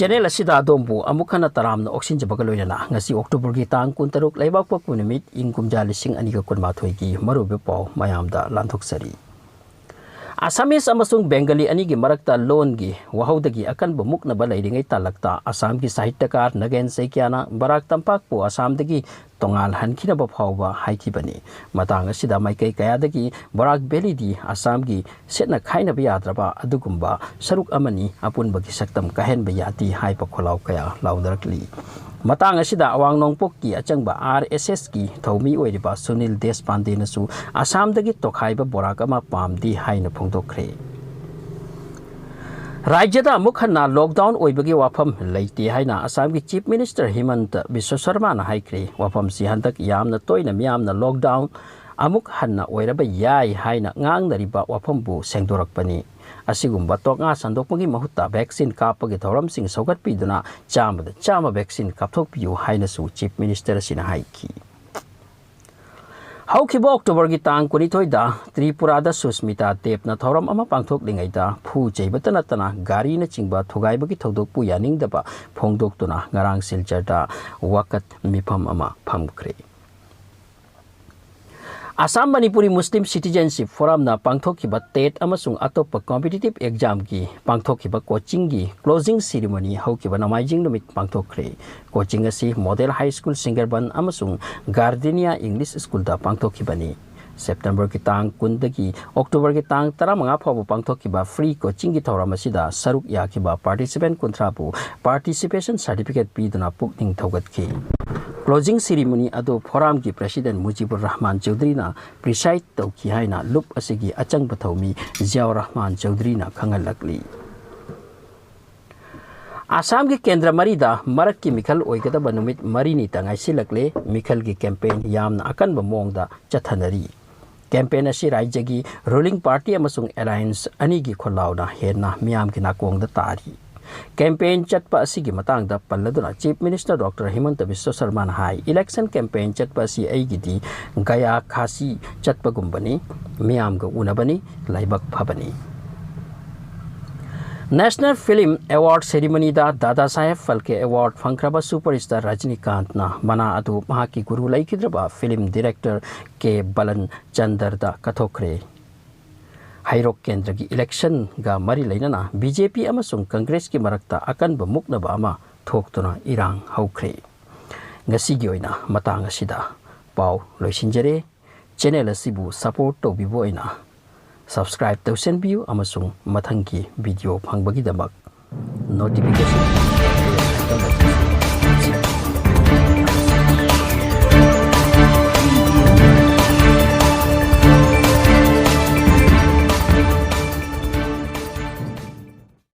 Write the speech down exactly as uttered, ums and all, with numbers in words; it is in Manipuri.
ꯆꯦꯅꯦꯜ ꯑꯁꯤꯗ ꯑꯗꯣꯝꯕꯨ ꯑꯃꯨꯛ ꯍꯟꯅ ꯇꯔꯥꯝꯅ ꯑꯣꯛꯁꯤꯟꯖꯕꯒ ꯂꯣꯏꯅꯅ ꯉꯁꯤ ꯑꯣꯛꯇꯣꯕꯔꯒꯤ ꯇꯥꯡ ꯀꯨꯟꯇꯔꯨꯛ ꯂꯩꯕꯥꯛꯄꯣꯛꯄ ꯅꯨꯃꯤꯠ ꯏꯪ ꯀꯨꯝꯖꯥ ꯂꯤꯁꯤꯡ ꯑꯅꯤꯒ ꯀꯨꯟꯃꯥꯊꯣꯏꯒꯤ ꯃꯔꯨꯑꯣꯏꯕ ꯄꯥꯎ ꯃꯌꯥꯝꯗ ꯂꯥꯟꯊꯣꯛꯆꯔꯤ꯫ ꯑꯁꯥꯃꯤꯁ ꯑꯃꯁꯨꯡ ꯕꯦꯡꯒꯂꯤ ꯑꯅꯤꯒꯤ ꯃꯔꯛꯇ ꯂꯣꯟꯒꯤ ꯋꯥꯍꯧꯗꯒꯤ ꯑꯀꯟꯕ ꯃꯨꯛꯅꯕ ꯂꯩꯔꯤꯉꯩ ꯇꯥꯂꯛꯇ ꯑꯁꯥꯝꯒꯤ ꯁꯥꯍꯤꯇ꯭ꯌꯀꯥꯔ ꯅꯒꯦꯟ ꯁꯩꯀ꯭ꯌꯥꯅ ꯕꯔꯥꯛ ꯇꯝꯄꯥꯛꯄꯨ ꯑꯁꯥꯝꯗꯒꯤ ꯇꯣꯉꯥꯜꯍꯟꯈꯤꯅꯕ ꯐꯥꯎꯕ ꯍꯥꯏꯈꯤꯕꯅꯤ꯫ ꯃꯇꯥꯡ ꯑꯁꯤꯗ ꯃꯥꯏꯀꯩ ꯀꯌꯥꯗꯒꯤ ꯕꯔꯥꯛ ꯚꯦꯂꯤꯗꯤ ꯑꯁꯥꯝꯒꯤ ꯁꯦꯠꯅ ꯈꯥꯏꯅꯕ ꯌꯥꯗ꯭ꯔꯕ ꯑꯗꯨꯒꯨꯝꯕ ꯁꯔꯨꯛ ꯑꯃꯅꯤ, ꯑꯄꯨꯟꯕꯒꯤ ꯁꯛꯇꯝ ꯀꯥꯏꯍꯟꯕ ꯌꯥꯗꯦ ꯍꯥꯏꯕ ꯈꯣꯜꯂꯥꯎ ꯀꯌꯥ ꯂꯥꯎꯅꯔꯛꯂꯤ꯫ ꯃꯇꯥꯡ ꯑꯁꯤꯗ ꯑꯋꯥꯡ ꯅꯣꯡꯄꯣꯛꯀꯤ ꯑꯆꯪꯕ ꯑꯥꯔ ꯑꯦꯁ ꯑꯦꯁꯀꯤ ꯊꯧꯃꯤ ꯑꯣꯏꯔꯤꯕ ꯁꯨꯅꯤꯜ ꯗꯦꯁꯄꯥꯟꯗꯦꯅꯁꯨ ꯑꯁꯥꯝꯗꯒꯤ ꯇꯣꯈꯥꯏꯕ ꯕꯣꯔꯥꯛ ꯑꯃ ꯄꯥꯝꯗꯦ ꯍꯥꯏꯅ ꯐꯣꯡꯗꯣꯛꯈ꯭ꯔꯦ꯫ ꯔꯥꯖ꯭ꯌꯗ ꯑꯃꯨꯛ ꯍꯟꯅ ꯂꯣꯛꯗꯥꯎꯟ ꯑꯣꯏꯕꯒꯤ ꯋꯥꯐꯝ ꯂꯩꯇꯦ ꯍꯥꯏꯅ ꯑꯁꯥꯝꯒꯤ ꯆꯤꯐ ꯃꯤꯅꯤꯁꯇꯔ ꯍꯤꯃꯟꯇ ꯕꯤꯁ꯭ꯋ ꯁꯔꯃꯥꯅ ꯍꯥꯏꯈ꯭ꯔꯦ꯫ ꯋꯥꯐꯝꯁꯤ ꯍꯟꯗꯛ ꯌꯥꯝꯅ ꯇꯣꯏꯅ ꯃꯤꯌꯥꯝꯅ ꯂꯣꯛꯗꯥꯎꯟ ꯑꯃꯨꯛ ꯍꯟꯅ ꯑꯣꯏꯔꯕ ꯌꯥꯏ ꯍꯥꯏꯅ ꯉꯥꯡꯅꯔꯤꯕ ꯋꯥꯐꯝꯕꯨ ꯁꯦꯡꯗꯣꯔꯛꯄꯅꯤ꯫ ꯑꯁꯤꯒꯨꯝꯕ ꯇꯣꯛꯉꯥ ꯁꯟꯗꯣꯛꯄꯒꯤ ꯃꯍꯨꯠꯇ ꯚꯦꯛꯁꯤꯟ ꯀꯥꯞꯄꯒꯤ ꯊꯧꯔꯝꯁꯤꯡ ꯁꯧꯒꯠꯄꯤꯗꯨꯅ ꯆꯥꯝꯃꯗ ꯆꯥꯝꯃ ꯚꯦꯛꯁꯤꯟ ꯀꯥꯞꯊꯣꯛꯄꯤꯌꯨ ꯍꯥꯏꯅꯁꯨ ꯆꯤꯐ ꯃꯤꯅꯤꯁꯇꯔ ꯑꯁꯤꯅ ꯍꯥꯏꯈꯤ꯫ ꯍꯧꯈꯤꯕ ꯑꯣꯛꯇꯣꯕꯔꯒꯤ ꯇꯥꯡ ꯀꯨꯟꯅꯤꯊꯣꯏꯗ ꯇ꯭ꯔꯤꯄꯨꯔꯥꯗ ꯁꯨꯁꯃꯤꯇꯥ ꯗꯦꯕꯅ ꯊꯧꯔꯝ ꯑꯃ ꯄꯥꯡꯊꯣꯛꯂꯤꯉꯩꯗ ꯐꯨ ꯆꯩꯕꯇ ꯅꯠꯇꯅ ꯒꯥꯔꯤꯅꯆꯤꯡꯕ ꯊꯨꯒꯥꯏꯕꯒꯤ ꯊꯧꯗꯣꯛꯄꯨ ꯌꯥꯅꯤꯡꯗꯕ ꯐꯣꯡꯗꯣꯛꯇꯨꯅ ꯉꯔꯥꯡ ꯁꯤꯜꯆꯔꯗ ꯋꯥꯀꯠ ꯃꯤꯐꯝ ꯑꯃ ꯐꯝꯈ꯭ꯔꯦ꯫ ꯑꯁꯥꯝ ꯃꯅꯤꯄꯨꯔꯤ ꯃꯨꯁꯂꯤꯝ ꯁꯤꯇꯤꯖꯦꯟꯁꯤꯞ ꯐꯣꯔꯝꯅ ꯄꯥꯡꯊꯣꯛꯈꯤꯕ ꯇꯦꯠ ꯑꯃꯁꯨꯡ ꯑꯇꯣꯞꯄ ꯀꯣꯝꯄꯤꯇꯤꯇꯤꯞ ꯑꯦꯛꯖꯥꯝꯒꯤ ꯄꯥꯡꯊꯣꯛꯈꯤꯕ ꯀꯣꯆꯤꯡꯒꯤ ꯀ꯭ꯂꯣꯖꯤꯡ ꯁꯤꯔꯤꯃꯣꯅꯤ ꯍꯧꯈꯤꯕ ꯅꯣꯡꯃꯥꯏꯖꯤꯡ ꯅꯨꯃꯤꯠ ꯄꯥꯡꯊꯣꯛꯈ꯭ꯔꯦ꯫ ꯀꯣꯆꯤꯡ ꯑꯁꯤ ꯃꯣꯗꯦꯜ ꯍꯥꯏ ꯁ꯭ꯀꯨꯜ ꯁꯤꯡꯒꯔꯕꯟ ꯑꯃꯁꯨꯡ ꯒꯥꯔꯗꯦꯅꯤꯌꯥ ꯏꯪꯂꯤꯁ ꯁ꯭ꯀꯨꯜꯗ ꯄꯥꯡꯊꯣꯛꯈꯤꯕꯅꯤ꯫ ꯁꯦꯞꯇꯦꯝꯕꯔꯒꯤ ꯇꯥꯡ ꯀꯨꯟꯗꯒꯤ ꯑꯣꯛꯇꯣꯕꯔꯒꯤ ꯇꯥꯡ ꯇꯔꯥꯃꯉꯥ ꯐꯥꯎꯕ ꯄꯥꯡꯊꯣꯛꯈꯤꯕ ꯐ꯭ꯔꯤ ꯀꯣꯆꯤꯡꯒꯤ ꯊꯧꯔꯝ ꯑꯁꯤꯗ ꯁꯔꯨꯛ ꯌꯥꯈꯤꯕ ꯄꯥꯔꯇꯤꯁꯤꯄꯦꯟ ꯀꯨꯟꯊ꯭ꯔꯥꯕꯨ ꯄꯥꯔꯇꯤꯁꯤꯄꯦꯁꯟ ꯁꯥꯔꯇꯤꯐꯤꯀꯦꯠ ꯄꯤꯗꯨꯅ ꯄꯨꯛꯅꯤꯡ ꯊꯧꯒꯠꯈꯤ꯫ ꯀ꯭ꯂꯣꯖꯤꯡ ꯁꯤꯔꯤꯃꯣꯅꯤ ꯑꯗꯨ ꯐꯣꯔꯝꯒꯤ ꯄ꯭ꯔꯦꯁꯤꯗꯦꯟ ꯃꯨꯖꯤꯕꯨꯔ ꯔꯍꯃꯥꯟ ꯆꯧꯙꯔꯤꯅ ꯄ꯭ꯔꯤꯁꯥꯏꯗ ꯇꯧꯈꯤ ꯍꯥꯏꯅ ꯂꯨꯞ ꯑꯁꯤꯒꯤ ꯑꯆꯪꯕ ꯊꯧꯃꯤ ꯖꯤꯌꯥꯎꯔ ꯔꯍꯃꯥꯟ ꯆꯧꯙꯔꯤꯅ ꯈꯪꯍꯜꯂꯛꯂꯤ꯫ ꯑꯁꯥꯝꯒꯤ ꯀꯦꯟꯗ꯭ꯔ ꯃꯔꯤꯗ ꯃꯔꯛꯀꯤ ꯃꯤꯈꯜ ꯑꯣꯏꯒꯗꯕ ꯅꯨꯃꯤꯠ ꯃꯔꯤꯅꯤꯇ ꯉꯥꯏꯁꯤꯜꯂꯛꯂꯦ꯫ ꯃꯤꯈꯜꯒꯤ ꯀꯦꯝꯄꯦꯟ ꯌꯥꯝꯅ ꯑꯀꯟꯕ ꯃꯑꯣꯡꯗ ꯆꯠꯊꯅꯔꯤ꯫ ꯀꯦꯝꯄꯦꯟ ꯑꯁꯤ ꯔꯥꯖ꯭ꯌꯒꯤ ꯔꯨꯂꯤꯡ ꯄꯥꯔꯇꯤ ꯑꯃꯁꯨꯡ ꯑꯦꯂꯥꯌꯟꯁ ꯑꯅꯤꯒꯤ ꯈꯨꯜꯂꯥꯎꯅ ꯍꯦꯟꯅ ꯃꯤꯌꯥꯝꯒꯤ ꯅꯥꯀꯣꯡꯗ ꯇꯥꯔꯤ꯫ ꯀꯦꯝꯄꯦꯟ ꯆꯠꯄ ꯑꯁꯤꯒꯤ ꯃꯇꯥꯡꯗ ꯄꯜꯂꯗꯨꯅ ꯆꯤꯐ ꯃꯤꯅꯤꯁꯇꯔ ꯗꯣꯛꯇꯔ ꯍꯤꯃꯟꯇ ꯕꯤꯁ꯭ꯋ ꯁꯔꯃꯥꯅ ꯍꯥꯏ, ꯏꯂꯦꯛꯁꯟ ꯀꯦꯝꯄꯦꯟ ꯆꯠꯄ ꯑꯁꯤ ꯑꯩꯒꯤꯗꯤ ꯒꯌꯥ ꯈꯥꯁꯤ ꯆꯠꯄꯒꯨꯝꯕꯅꯤ, ꯃꯤꯌꯥꯝꯒ ꯎꯅꯕꯅꯤ, ꯂꯥꯏꯕꯛ ꯐꯕꯅꯤ꯫ National Film Award Ceremonyꯗ ꯗꯥꯗꯥ ꯁꯥꯍꯦꯕ ꯐꯥꯜꯀꯦ ꯑꯦꯋꯥꯔꯗ ꯐꯪꯈ꯭ꯔꯕ ꯁꯨꯄꯔ ꯁ꯭ꯇꯥꯔ ꯔꯖꯅꯤꯀꯥꯟꯠꯅ ꯃꯅꯥ ꯑꯗꯨ ꯃꯍꯥꯛꯀꯤ ꯒꯨꯔꯨ ꯂꯩꯈꯤꯗ꯭ꯔꯕ ꯐꯤꯂꯝ ꯗꯤꯔꯦꯛꯇꯔ ꯀꯦ ꯕꯂꯟ ꯆꯟꯗꯔꯗ ꯀꯠꯊꯣꯛꯈ꯭ꯔꯦ꯫ ꯍꯩꯔꯣꯛ ꯀꯦꯟꯗ꯭ꯔꯒꯤ ꯏꯂꯦꯛꯁꯟꯒ ꯃꯔꯤ ꯂꯩꯅꯅ ꯕꯤ ꯖꯦ ꯄꯤ ꯑꯃꯁꯨꯡ ꯀꯪꯒ꯭ꯔꯦꯁꯀꯤ ꯃꯔꯛꯇ ꯑꯀꯟꯕ ꯃꯨꯛꯅꯕ ꯑꯃ ꯊꯣꯛꯇꯨꯅ ꯏꯔꯥꯡ ꯍꯧꯈ꯭ꯔꯦ꯫ ꯉꯁꯤꯒꯤ ꯑꯣꯏꯅ ꯃꯇꯥꯡ ꯑꯁꯤꯗ ꯄꯥꯎ ꯂꯣꯏꯁꯤꯟꯖꯔꯦ꯫ ꯆꯦꯅꯦꯜ ꯑꯁꯤꯕꯨ ꯁꯄꯣꯔꯠ ꯇꯧꯕꯤꯕ ꯑꯣꯏꯅ ꯁꯕꯁꯀ꯭ꯔꯥꯏꯕ ꯇꯧꯁꯤꯟꯕꯤꯌꯨ ꯑꯃꯁꯨꯡ ꯃꯊꯪꯒꯤ ꯚꯤꯗꯤꯑꯣ ꯐꯪꯕꯒꯤꯗꯃꯛ ꯅꯣꯇꯤꯐꯤꯀꯦꯁꯟ